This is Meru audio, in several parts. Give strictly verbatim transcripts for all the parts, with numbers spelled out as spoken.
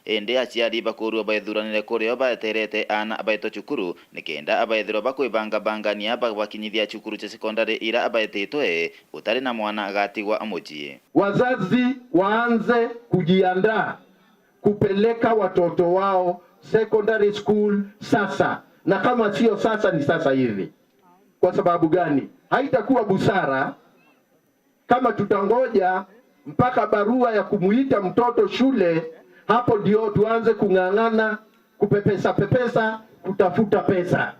Indi aciari bakuurua baithuranire kurio baeterete aana baitwe cukuru, nikenda baithirwa bakwibangabangania babakinyithia cukuru cia sekondari ira baititwe, gutari na mwana agatigwa mucii. Wazazi waanze kujiandaa kupeleka watoto wao secondary school sasa, na kama sio sasa, ni sasa hivi. Kwa sababu gani? Haitakuwa busara kama tutangoja mpaka barua ya kumuita mtoto shule, hapo ndio tuanze kung'ang'ana, kupepesa pepesa, kutafuta pesa.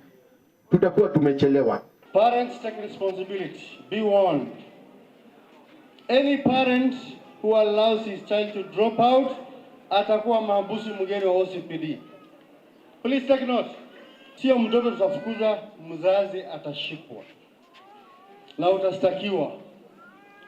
Tutakuwa tumechelewa. Parents, take responsibility. Be warned. Any parent who allows his child to drop out atakuwa mahabusu mgeni wa O C P D. Please take note. Sio mtoto tutafukuza, mzazi atashikwa na utastakiwa.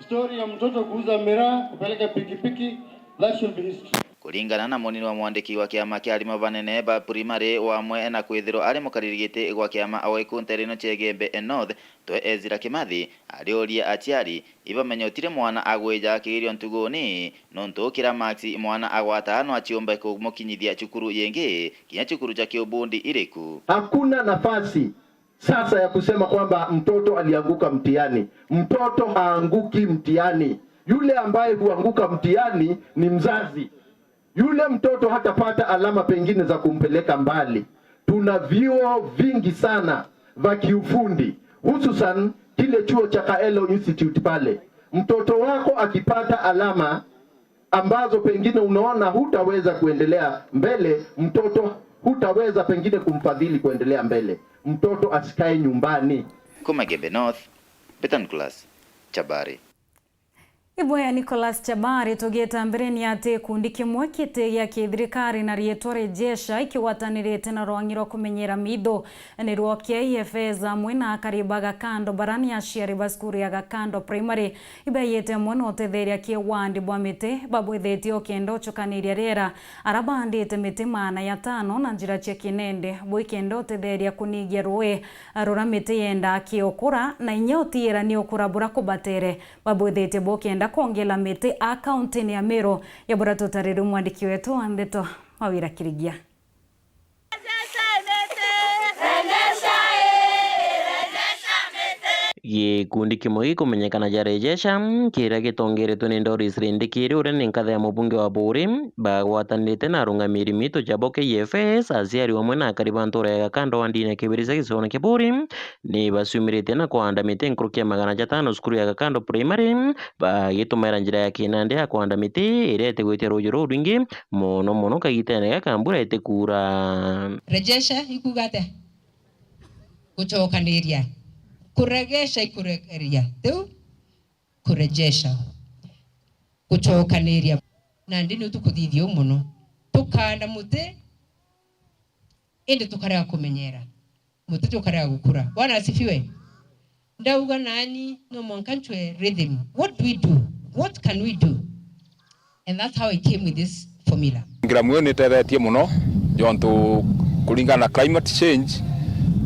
Story ya mtoto kuuza miraa, kupeleka pikipiki, that should be history. Kuringana na munini wa mwandiki wa kiama kia arimu banene ba primary, wamwe na kwithirwa ari mukariri giti gwa kiama o ikuntere ino cia Igembe North, twe Ezra Kimathi, ariuria aciari ibamenye utiri mwana agwija akigirio ntuguni, nontu kira maksi mwana agwataa no aciumbe kumukinyithia cukuru yingi, kinya cukuru cia kiubundi iriku. Hakuna nafasi sasa ya kusema kwamba mtoto alianguka mtihani. Mtoto haanguki mtihani. Yule ambaye huanguka mtihani ni mzazi. Yule mtoto hatapata alama pengine za kumpeleka mbali. Tuna vyuo vingi sana vya kiufundi, hususan kile chuo cha Kaelo Institute pale. Mtoto wako akipata alama ambazo pengine unaona hutaweza kuendelea mbele, mtoto hutaweza pengine kumfadhili kuendelea mbele, mtoto asikae nyumbani. Kuma Igembe North, Betan Class, Chabari. Ibwe Nicholas Chabari, tugiita mbere ni ati gikundi kimwe kiti gia kithirikari na riitwa Rejesha ikigwatanirite na rwangi rwa kumenyera mitho nirwo K F S amwe na akari ba Gakando bara ni aciari ba cukuru ya Gakando Primary ibaiyite amwe na utetheria ki wandi bwa miti babwithitie ukenda ucukaniria riera ara baandite miti maana ya tano na njira cia kinende bo ikenda utetheria kunigia rui rura miti yenda ki ukura na inya utiira ni ukura bura kubatere. Babwithitie bukenda kwongela miti a kauntini ya Meru ya bura tutariri mwandiki wetu wa ndeto Mawira Kirigia. Gikundi kimwe gikumenyekana ja Rejesha, kiria gitongeretwe ni Doris Rindikiri, uria ni nkatha ya mubunge wa Buuri, bagwatanirite na arungamiri mitu jabo K F S, aciari amwe na akari ba ntura ya Gakando wa ndini ya Kibirica gicigoone kia Buuri, ni baciumiritie na kwanda miti nkuruki ya magana jatano cukuru ya Gakando Primary, bagitumaira njira ya kinandi ya kwanda miti iria itigwitia ruuji ruu rwingi, mono mono kagitene gaka mbura itikuura. Rejesha ikuuga atia? Gucokaniria. Kuregesha ikuregeria. Riu kurejesha. Gucokaniria. Nandi niu tukuthithia uu mono. Tukaanda muti, indi tukarega kumenyera. Muti jukarega gukura. Bwana asifiwe. Ndauga nani no mwanka ncwe rhythm. What do we do? What can we do? And that's how I came with this formula. Ngiramu iyo nitethetie muno, jontu kuringana na climate change,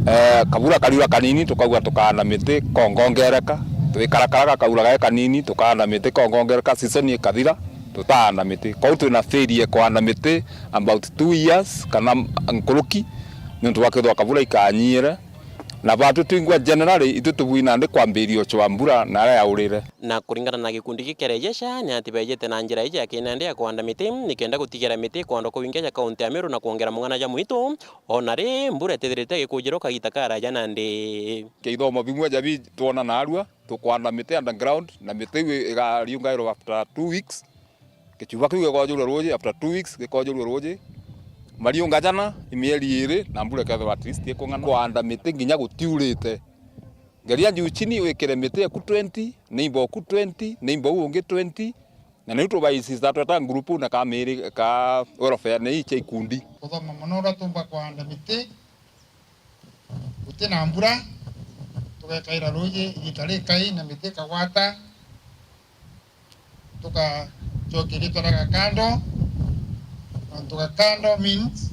eh, kabura kariura kanini tukauga tukaanda miti kongongereka, twikarakara gakaura gae kanini tukaanda miti kongongereka, season ikathira tutaanda miti. Kwou twina failure ya kuanda miti about two years kana nkuruki, niuntu bwa kwithirwa kabura ikanyiire. Na batwi twingwa generally, itwi tubui nandi kwambiria ucwa mbura na aria yaurire. Na kuringana na gikundi giki kia Rejesha, ni ati beejite na njira iji ya kinandi ya kwanda miti, nikenda gutigira miti ikwandwa kwingi ja kaunti ya Meru na kwongera mung'ana ja mwitu, o na ri mbura itithirite igikujirwa kagita karaaja nandi. Kia ithomo bimwe ja bi twona narua, tukwanda miti underground, na miti iu igariungairwa after two weeks. Gichuba kiu gikojurua ruuji, after two weeks gikojurua ruuji. Mariunga jana, i mieri iiri, na mbura ikethirwa at least ikung'ana. Kwanda miti nginya gutiurite. Ngeria juu chini wikire miti eku twenty, neighbor oku twenty, neighbor uu ungi twenty, na niu tubaisisa tweta group na ka miiri ka welfare ni icha ikundi. Kuthoma mono uria tumba kwanda miti. Guti na mbura, tugekaira ruuji igiita rikai na miti ikagwata, tugacokia riitwa ria Gakando, nontu Gakando means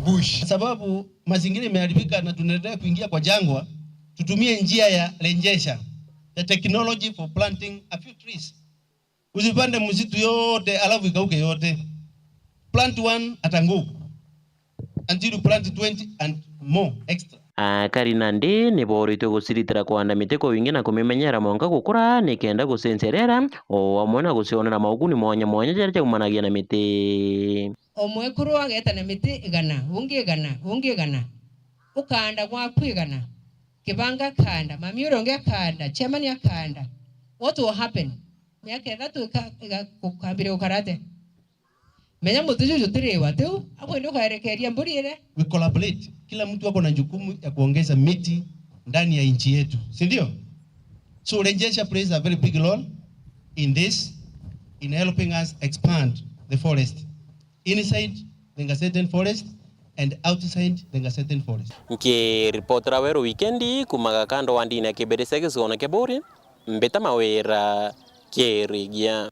bush. Sababu mazingira imeharibika na tunaendelea kuingia kwa jangwa, tutumie njia ya Rejesha, the technology for planting a few trees. Usipande msitu yote alafu ikauke yote. Plant one at a go until you plant twenty and more extra. Akari nandi ni booritwe guciritira kwanda miti kwa wingi na kumimenyera mwanka gukura, nikenda gucenceria riera, o amwe na gucionera mauguni mwanya mwanya jaria jaumanagia na miti. O mwekuru ageeta na miti igana, ungi igana, ungi igana. Ukaanda gwaku igana. Kibanga akaanda, mami uria ungi akaanda, chairman akaanda. What will happen? Miaka ithatu ika-, iga-, gukambire gukara atia? Menya muti juju utiriwa, tiu? Amwe ni ukaerekeria mburi ire. We collaborate. Kila mtu ako na jukumu ya kuongeza miti ndani ya nchi yetu, si ndio? So Rejesha plays a very big role in this, in helping us expand the forest inside the Ngaseten forest and outside the Ngaseten forest. Nkiripotera Weru Wikendi kuuma Gakando wa ndini ya Kibirisia gicigoone kia Buuri, mbita Mawira Kirigia.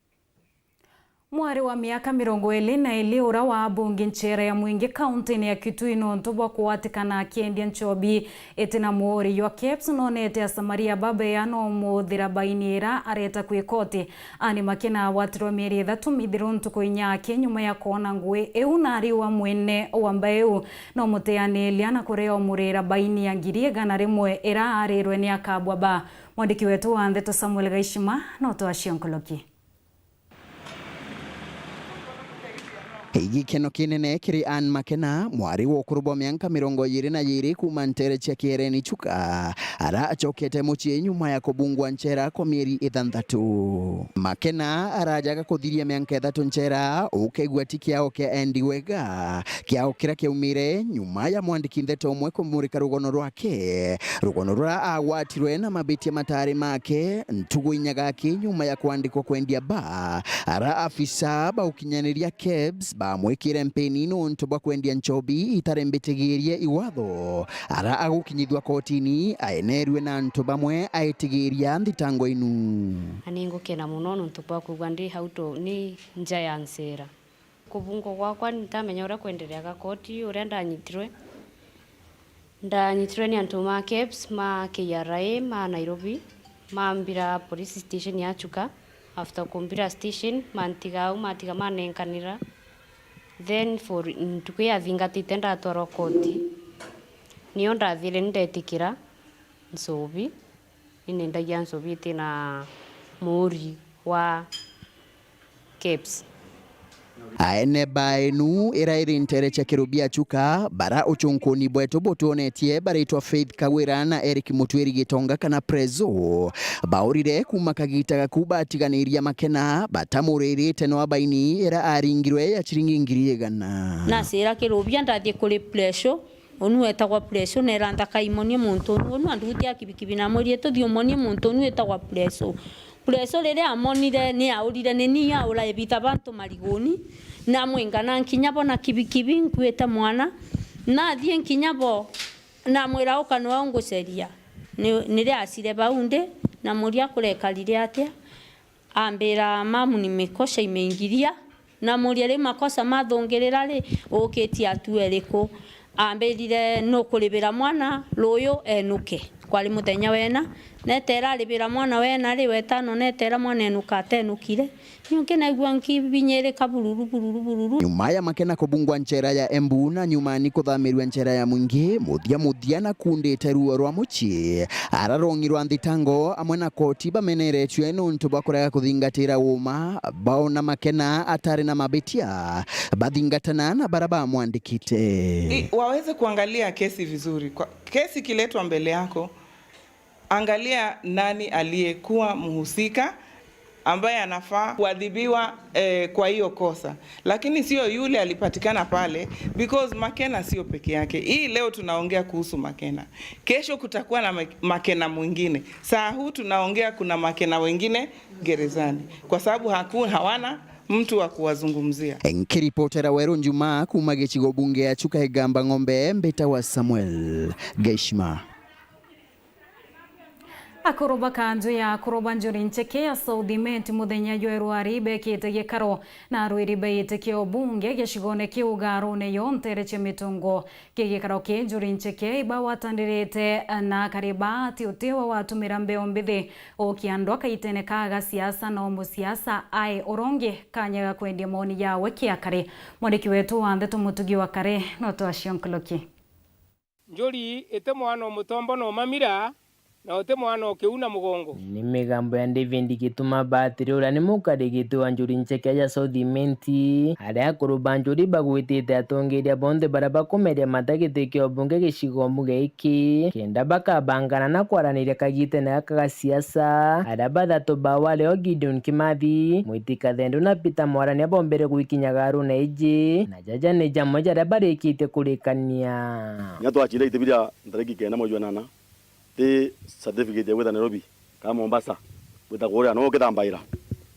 Mwari wa miaka mirongo iiri na iiri uria waabungi ncheera ya mwingi kauntiine ya Kitui nontu bwa kugwatikana akiendia nchobi iti na muuri jwa KEBS noonete Asamaria babeya no muthira baini ira areeta kwi koti. Anne Makena aagwatirwe mieri ithatu mithiru ntuku inya aki nyuma ya kwona ngugi iu na ariua mwene wa mba iu no muteaniria na kuria umurira baini ya ngiri igana rimwe ira aarirwe ni akabwa ba. Mwandiki wetu wa ndeto Samuel Gaishima no twacio nkuruki. Gikeno kinene kiri Anne Makena, mwari wa ukuru bwa mianka mirongo iiri na iiri kuuma nteere cia Kiereni Chuka, ara acokete mucii nyuma ya kubungwa ncheera kwa mieri ithanthatu. Makena arajaga kuthiria mianka ithatu ncheera, ukeigua ti kiao kia endi wega, kiao kiria kiaumire nyuma ya mwandiki ndeto umwe kumurika rugono rwake. Rugono ruria aagwatirwe na mabitia mataari make, ntugu inya gaki nyuma ya kwandikwa kwendia ba, ara afisa ba ukinyaniria KEBS bamwikire mpini nontu bwa kwendia nchobi itari mbitigiirie iwatho, ara agukinyithua kotini aenerue na antu bamwe aitigiiria nthitango inu. Na ningukena mono nontu bwa kwigua ndi hau to-, ni nja ya ncheera. Kubungwa gwakwa ntamenya uria kwendereaga koti, uria ndanyitirwe, ndanyitirwe ni antu ma KEBS ma KRA ma Nairobi, mambira police station ya Chuka. After kumbira station, mantiga au, matiga manenkanira. Then for ntuku yathingatite ndatwarwa koti, nio ndathire ni ndetikira nchobi. Ni nendagia nchobi iti na muuri wa KEBS. Aene ba enu ira iri nteere cia Kirubia Chuka, bara ucunkuni bwetu butwonetie baritwa Faith Kawira na Eric Mutwiri Gitonga kana Prezo, baurire kuuma kagiita gaku batiganiria Makena, batamuririte no abaini ira aringirwe ya ciringi ngiri igana. Nacira Kirubia ndathie kuri Prezo, Unu wetagwa Preso, neera nthaka imonie muntu unu. Unu andutia kibikibi na mwiri, tuthii umonie muntu unu wetagwa Preso. Preso riria amonire, ni aurire, ni ni aura ebitha bantu mariguni, na mwingana nkinya bo na kibikibi, nkuite mwana. Nathii nkinya bo, namwira, "Uka nwe unguceria." Ni, niria acire bau ndi, na muria kurekarire atia? Ambira, "Mamu, ni mikosa imeingilia." Namuria, "Riu makosa mathungirira ri, ukitie hatua iriku?" Ambirire, "Nukuribira mwana ruyu enuke." Kwari muthenya wena, netera aribira mwana wena ri, wetano netera mwana enuka, atenukire. Niu nkinaigua nkibinyirika bururu, bururu, bururu. Nyuma ya Makena kubungwa nchera ya Embu na nyuma ni kuthamirua nchera ya Mwingi, muthia muthia na kundite ruo rwa mucii, ararongirwa nthitango amwe na koti bameneretue nontu bwa kurega kuthingatira uuma bao na Makena atari na mabitia bathingatana na bara bamwandikite. I-, waweze kuangalia kesi vizuri. Kwa, kesi ikiletwa mbele yako, angalia nani aliyekuwa mhusika ambaye anafaa kuadhibiwa, eh, kwa hiyo kosa, lakini sio yule alipatikana pale, because Makena sio peke yake. Hii leo tunaongea kuhusu Makena, kesho kutakuwa na Mak-, Makena mwingine. Saa huu tunaongea, kuna Makena wengine gerezani kwa sababu haku-, hawana mtu wa kuwazungumzia. Nkiripotera Weru Njuma kuuma gicigo bunge ya Chuka Igamba Ng'ombe, mbita wa Samuel Gaishima. Akuru ba kanju ya akuru ba Njuri Ncheke ya South Imenti muthenya jwa Rwari bekite gikaro na arwiri ba itikio bunge gicigone kiu Garune yo ntere cia Mitungo. Ki gikaro ki Njuri Ncheke ibagwatanirite na akari ba ati uti we watumira mbeo mbithi ukia andu akaitene ka gasiasa no musiasa ai urongi kanya ga kwendia maoni jawe ki akari. Mwandiki wetu wa ndeto Mutugi wa Kare no twacio nkuluki. Njuri iti mwana o mutombo no mamira, na uti mwana o kiuna mugongo. Ni migambo ya David Gituma Batiri, uria ni mukari giti wa Njuri Ncheke ya South Imenti, aria akuru ba Njuri bagwitite atongeria bonthe baria bakumeria mata giti kia ubunge gicigo mbunge giki, kenda bakabangana na kwaraniria kagitene gaka ga siasa, aria bathatu bao ari o Gideon Kimathi, Mwiti Kathendo na Peter Mwarania bombere gwikinya garune iji, na jaja ni jamwe jaria barikitie kurikania. Kinya twacinda iti biria ntariki kenda mweri jwa nana, ti certificate ya gwita Nairobi kana Mombasa, gwita kuria no ukithambaira,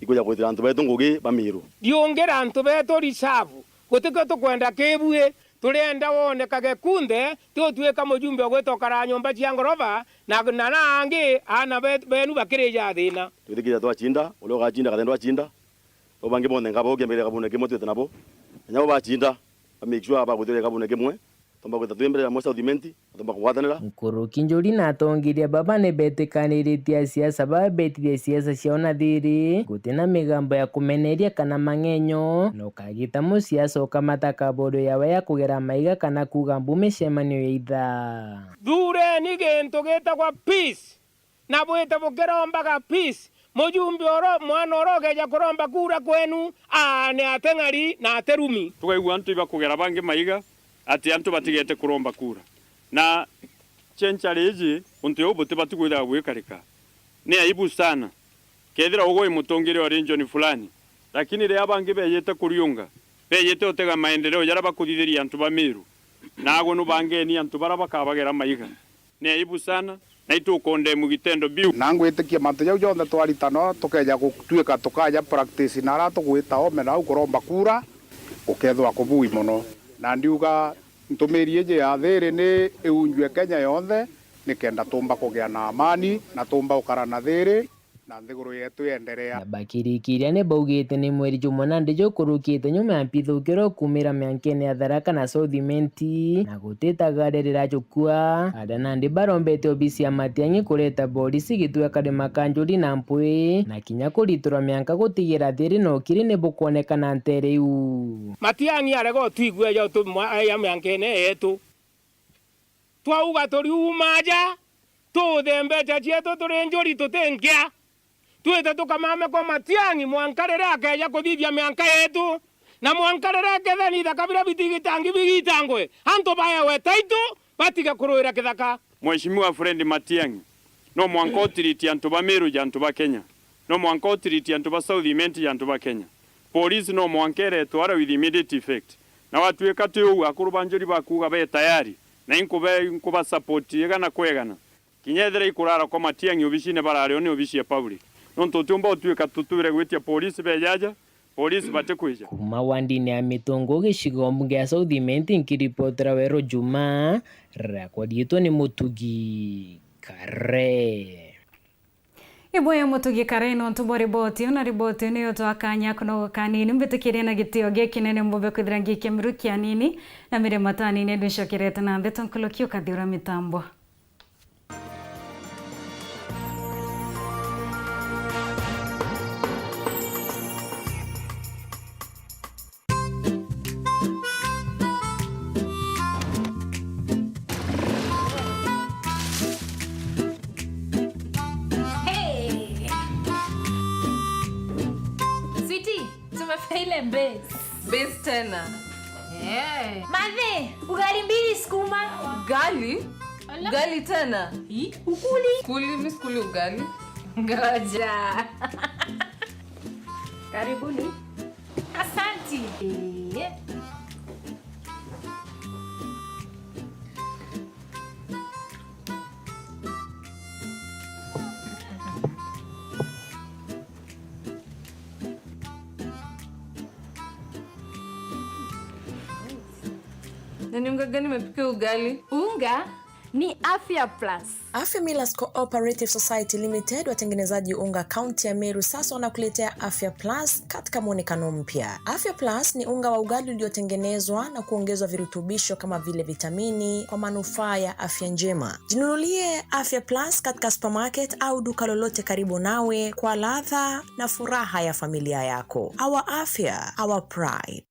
ikwija kwitira antu betu ngugi ba Miru. Ndiungira antu betu reserve, gutikio tukwenda kibui, turienda wonekage kunthe, ti utuika mujumbe ugwita ukara nyomba cia ngoroba, na, na, na angi aana be-, benu bakirija thina. Twithikiria twacinda, uria ugacinda Kathendo acinda, bau bangi bonthe nkaba ukiambiria kabune kimwe twite nabo, na nyabo bacinda, ba make sure bagwithiria kabune kimwe, tomba gwita twi mbere ya mwe South Imenti, na tomba kugwatanira. Nkuruki Njuri na atongeria baba ni betikaniritie asiasa baba betithia siasa ciao na thiri, guti na migambo ya kumeneria kana mang'enyo, na ukagita musiasa ukamata kaborio yawe ya kugera maiga kana kuuga mbu micemanio ya itha. Thureni gintu gitagwa peace. Na bwite bukirombaga peace. Mujumbe oro, mwana oro ugeja kuromba kura kwenu, aa, ni ateng'ari na aterumi. Tukaigua antu ibakugera bangi maiga ati antu batigete kuromba kura. Na cenchari iji, untu uu butibati kwithirwa gwikarika. Ni aibu sana. Kethira ugwe wi mutongeria wa region fulani, lakini riria bangi bejite kuriunga, bejite utega maendeleo jaria bakuthithiria antu ba Meru, nagwe nubangeni antu baria bakabagera maiga. Ni aibu sana, na itukondemu gitendo biu. Na ngwitikia mantu jau jonthe twaritana, tukeja gutuika tukaja practice na aria tugwita ome nau kuromba kura, gukethirwa kubui mono. Na ndiuga ntumiri iji ya thiri ni iunjue Kenya yonthe, nikenda tumba kugia na amani, na tumba gukara na thiri, na nthiguru yetu yenderea. Na bakirikiria ni baugite ni mweri jumwe nandi jukurukite nyuma ya mpithukiro kuumira miankene ya Tharaka na South Imenti, na gutitaga aria rirajukua, aria nandi barombete obisi ya Matiang'i kureta borisi gitweka ni makanjuri na mpwi, na kinya kuriturwa mianka gutigira thiri na ukiri ni bukwonekana ntere iu. Matiang'i arega utwigua ja utu-, mwa-, ya miankene yetu. Twauga turiuma aja, tuthembecha cietu turi njuri tuti nkia. Twite tukamame kwa Matiang'i mwanka riria akeja kuthithia mianka yetu, na mwanka riria akethani ithaka biria bitigitangi bigitangwe, antu baewe taitu batige kuruira kithaka. Mheshimiwa Fred Matiang'i, no mwanka utiritie antu ba Meru ja antu ba Kenya. No mwanka utiritie antu ba South Imenti ja antu ba Kenya. Polisi no mwanka iretwe ara with immediate effect. Na watwika ti uu, akuru ba njuri bakuuga be tayari, na inkube-, inkubasupport igana kwa igana. Kinya ethira ikurara kwa Matiang'i obicine barare o ni obici ya public. Nontu utiumba utwika tutwire gwitia polisi bejaja, polisi batikwija. Kuuma wandini ya Mitungu, gicigo mbunge ya South Imenti, nkiripotera Weru Juma, riakwa riitwa ni Mutugi Kare. Ibwe Mutugi Kare nontu bwa riboti iu, na riboti iu niyo twakanya kunogoka nini. Mbitikirie na gitio gikinene mbumbe kwithira ngikia miruki anini na mire matanini, ndu ncokerete na ndeto nkuluki ukathiura mitambo. Hey! Sweetie, tumefika ile base. Base tena. Eh. Mathe, ugali mbili sukuma. Ugali? Ala. Ugali tena? Hi, ukuli. Kuli, mi sikuli ugali. Ngoja. Karibuni. Asanti. Eh. Na ni unga gani umepika ugali? Unga Ni Afya Plus. Afya Millers Cooperative Society Limited, watengenezaji unga kaunti ya Meru, sasa wanakuletea Afya Plus katika mwonekano mpya. Afya Plus ni unga wa ugali uliotengenezwa na kuongezwa virutubisho kama vile vitamini kwa manufaa ya afya njema. Jinunulie Afya Plus katika supermarket au duka lolote karibu nawe kwa ladha na furaha ya familia yako. Our afya, our pride.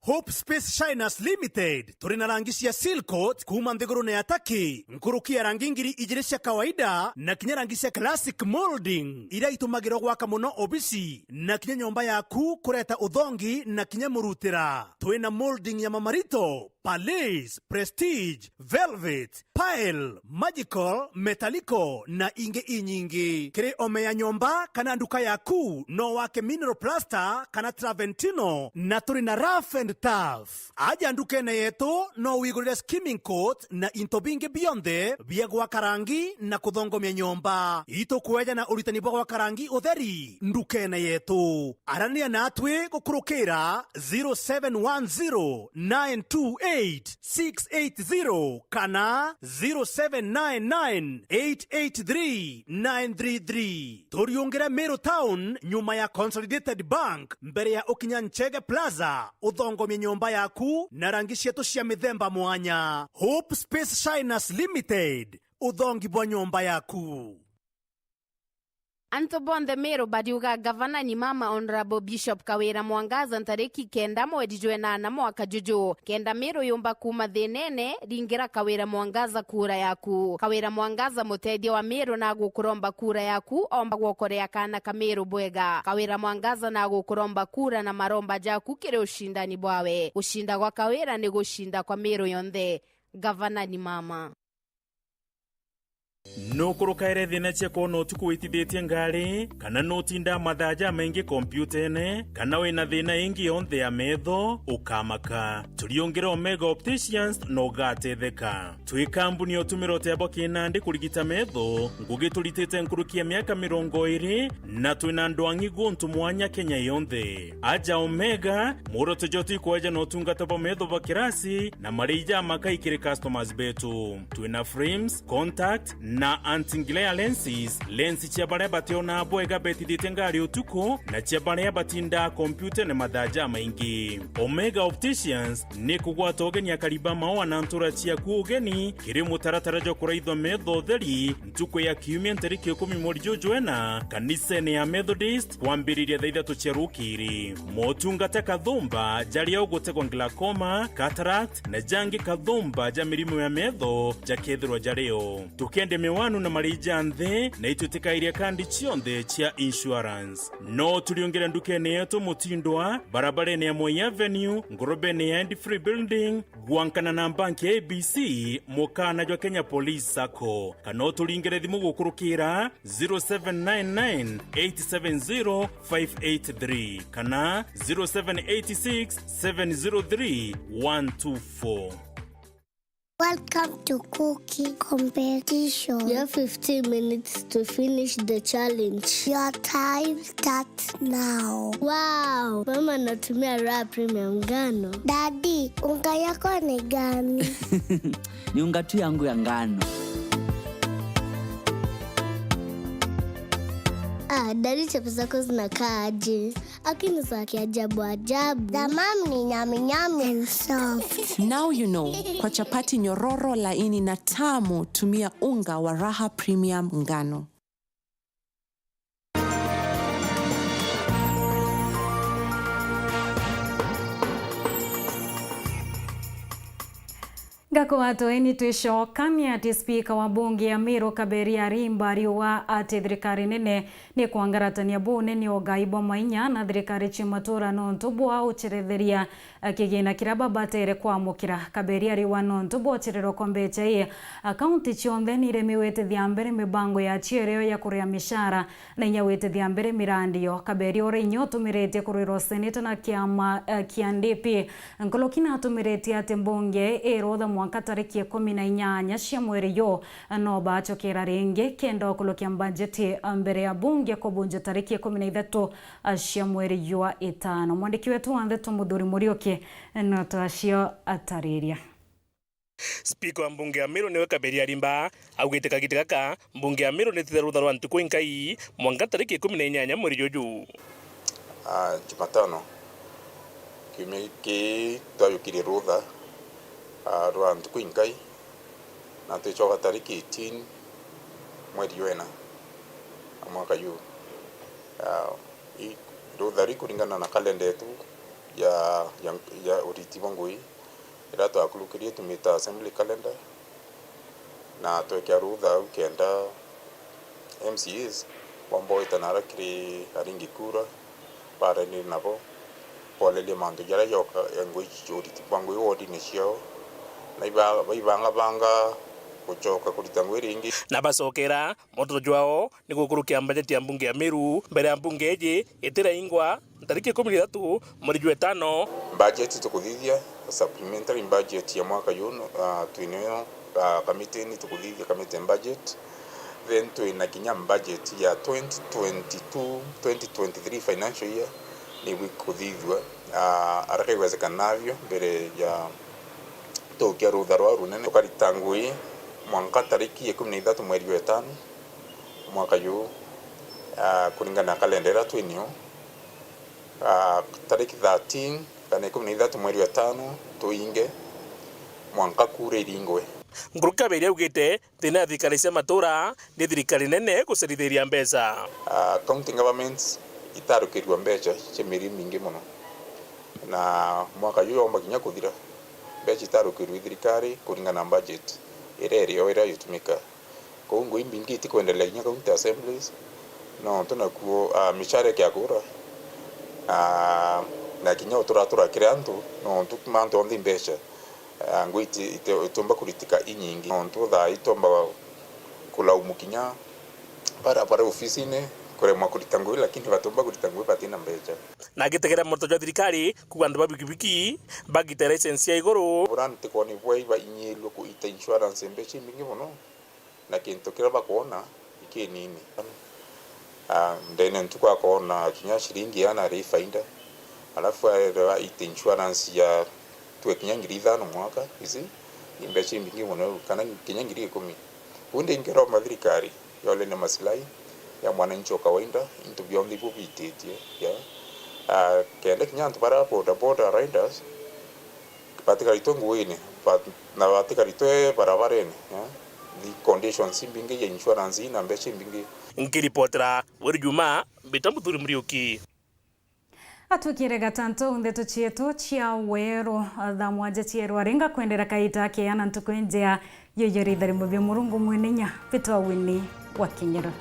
Hope Space Shiners Limited, turi na rangi cia seal coat kuuma nthigurune ya Turkey, nkuruki ya rangi ngiri ijiri cia kawaida na kinya rangi cia classic molding, iria itumagirwa gwaka muno obisi na kinya nyomba yaku kureta uthongi na kinya murutira. Twina molding ya mamarito, Palais, Prestige, Velvet, Pearl, Magical, Metallico na ingi inyingi. Kiri ome ya nyomba kana nduka yaku, no wake mineral plaster kana Traventino, na turi na rough and tough. Aja ndukene yetu, no wigurire skimming coat na into bingi bionthe bia gwaka rangi na kuthongomia nyomba. Itukueja na uritani bwa gwaka rangi utheri ndukene yetu. Arania natwi gukurukira zero seven one zero nine two eight six eight zero kana zero seven nine nine eight eight three nine three three. Turiungire Meru Town, nyuma ya Consolidated Bank, mbere ya ukinya Nchege Plaza, uthongomie nyomba yaku na rangi cietu cia mithemba mwanya. Hope Space Shiners Limited, uthongi bwa nyomba yaku. Antu bonthe Meru bariuga Gavana ni Mama Honourable Bishop Kawira Mwangaza ntariki kenda mweri jwa enana mwaka juju. Kenda Meru yumba kuuma thinene, ringira Kawira Mwangaza kura yaku. Kawira Mwangaza, mutethia wa Meru, na agukuromba kura yaku, omba gwokorea kaana ka Meru bwega. Kawira Mwangaza na agukuromba kura na maromba jaku kiri ucindani bwawe. Gucinda gwa Kawira ni gucinda kwa Meru yonthe. Gavana ni Mama. Nukurukaire thina cia kwona utuku witithitie ngari, kana nutindaa mathaa jamaingi kompiutene, kana wina thina ingi yonthe ya metho, ukamaka. Turiungire Omega Opticians na ugatetheka. Twi kambuni ya utumira utebo kinandi kurigita metho, ngugi turitite nkuruki ya miaka mirongo iri, na twina ndwang'i guntu mwanya Kenya yonthe. Aja Omega, muoroto jwetu ikweja na utungata bwa metho bwa kirasi na marei jamakai kiri customers betu. Twina frames, contact na anti-glare lenses, lens cia baria bationa bwega betithitie ngari utuku na cia baria batindaa kompiutene mathaa jamaingi. Omega Opticians ni kugwata ugeni akari ba maua na ntura ciaku ugeni kiri mutaratara jwa kuraithwa metho utheri ntuku ya kiumia ntariki ikumi mweri juju jwena kanisene ya Methodist kwambiriria thaa ithatu cia rukiri. Motungata kathumba jaria ugutegwa glaucoma, cataract na jangi kathumba ja mirimo ya metho jakethirwa jario. Tukende miwanu na marei ja nthi na itwitikairia kandi cionthe cia insurance. No turiungire ndukene yetu Mutindwa, barabarene ya Moi Avenue, ngurubene ya End Free Building, gwankana na banki ya A B C, mukana jwa Kenya Police Sacco. Kana uturingire thimu gukurukira zero seven nine nine eight seven zero five eight three kana zero seven eight six seven zero three one two four. Welcome to cooking competition. You have fifteen minutes to finish the challenge. Your time starts now. Wow, mama anatumia Raha Premium ngano. Daddy, unga yako ni gani? Ni unga tu yangu ya ngano. Ah, daddy, chapo zako zinakaa aje? Lakini za kiajabu ajabu. The mom ni nyami nyami and soft. Now you know, kwa chapati nyororo, laini na tamu, tumia unga wa Raha Premium ngano. Ngakugwatwa ini twicokania ati spika wa bunge ya Meru Kaberia Arimba ariuga ati thirikari nene ni kwangaratania bunene ugai bwa mainya na thirikari cia matura nontu bwa uceretheria kigina kiria babatere kwamukira. Kaberia ariuga nontu bwa ucererwa kwa mbecha ii, kaunti cionthe ni iremiwe itithia mbere mibango ya cio irio ya kuria micara na inya gwitithia mbere mirandi yo. Kaberia uria inya utumiritie kurwirwa seneta na kiama, eh, kia D P, nkuruki na atumiritie ati mbunge irutha mwanka tariki ikumi na inyanya cia mweri yu, no bacokera ringi kenda ukurukia mbajeti mbere ya bunge kubunja tariki ikumi na ithatu cia mweri jwa itano. Mwandiki wetu wa ndeto Muthuri Muriuki no twacio atariria. Spika wa mbunge ya Meru niwe Kaberia Arimba augite kagita gaka mbunge ya Meru nitite rutha rwa ntuku inkai mwanka tariki ikumi na inyanya mweri juju. Ah, Jumatano, kiumia giki twajukirie rutha, ah, rwa ntuku inkai, na twicoka tariki eighteen mweri wena a mwaka juu. Ah, i-, rutha ri kuringana na kalenda yetu ya, ya, ya uriti bwa ngui, iria twakurukirie tumita assembly calendar, na twekea rutha au kenda M C As boomba gwita nara kiri aringi kura, barainire nabo, borerie mantu jaria joka, ngui, uriti bwa ngui wodine ciao, na iba-, baibangabanga gucoka kurita ngui ringi. Na bacokera moto jwao ni gukurukia mbajeti ya mbunge ya Meru mbere ya mbunge iji itiraingwa ntariki ikumi na ithatu mweri jwa itano. Mbajeti tukuthithia, supplementary budget ya mwaka juu, ah, twinayo, ah, kamitini tukuthithia committee budget. Then twina kinya budget ya twenty twenty-two, twenty twenty-three financial year, nibu ikuthithua, ah, araka igwezekanavyo mbere ya tukia rutha rwa runene. Tukarita ngui mwanka tariki ikumi na ithatu mweri wa itano mwaka juu, ah, kuringana na kalenda iria twinio. Ah, tariki thirteen kana ikumi na ithatu mweri wa itano tuinge mwanka kura iringwe. Nkuruki Kaberia augite thina ya thirikari cia matura ni thirikari nene gucerithiria mbeca. Ah, county governments itarukirua mbeca cia mieri mingi mono, na mwaka juu yomba kinya kuthira, mbeca itarukirua i thirikari kuringana na budget iria irio iria itumika. Kou ngui imbingi itikwendelea kinya county assemblies, nontu nakuo, ah, micara ikiakura, ah, na kinya uturatura kiri antu, nontu mantu onthe i mbeca, ah, ngui iti-, iti-, itiumba kuritika inyingi, nontu thaa ii itiumba kulaumu kinya bara, bara ofisine kuremwa kurita ngui, lakini batiumba kurita ngui batina mbeca. Na agitegera moto jwa thirikari kuuga antu ba bikibiki bagite license ya iguru. Bura ntikoni bwa iba inyirue kuita insurance mbeca imbingi mono, na kintu kiria bakwona ikinini. Ah, ndene ntuku akoona kinya ciringi iana ri faida, alafu aerewa ite insurance ya tue kinya ngiri ithano mwaka, isi ni mbeca imbingi mono, kana kinya ngiri ikumi. Uu ndi nkiromba thirikari yole ni maslahi ya mwananchi wa kawaida, into bionthe ibio bititie, ya, ah, kenda kinya antu bara boda boda riders, batikaritwe nguine, bat-, na batikaritwe barabarene, eh? The conditions imbingi ya insurance na mbeca imbingi. Nkiripotera Weri Juma, mbita Muthuri Muriuki. Atwikire gatantu ndeto cietu cia weru, thaa mwanja cierwa ringa kwendera kaita keana ntuku injea, yoyo ritharimo bia Murungu mwene inya, bitwa Winnie wa Kinyiro.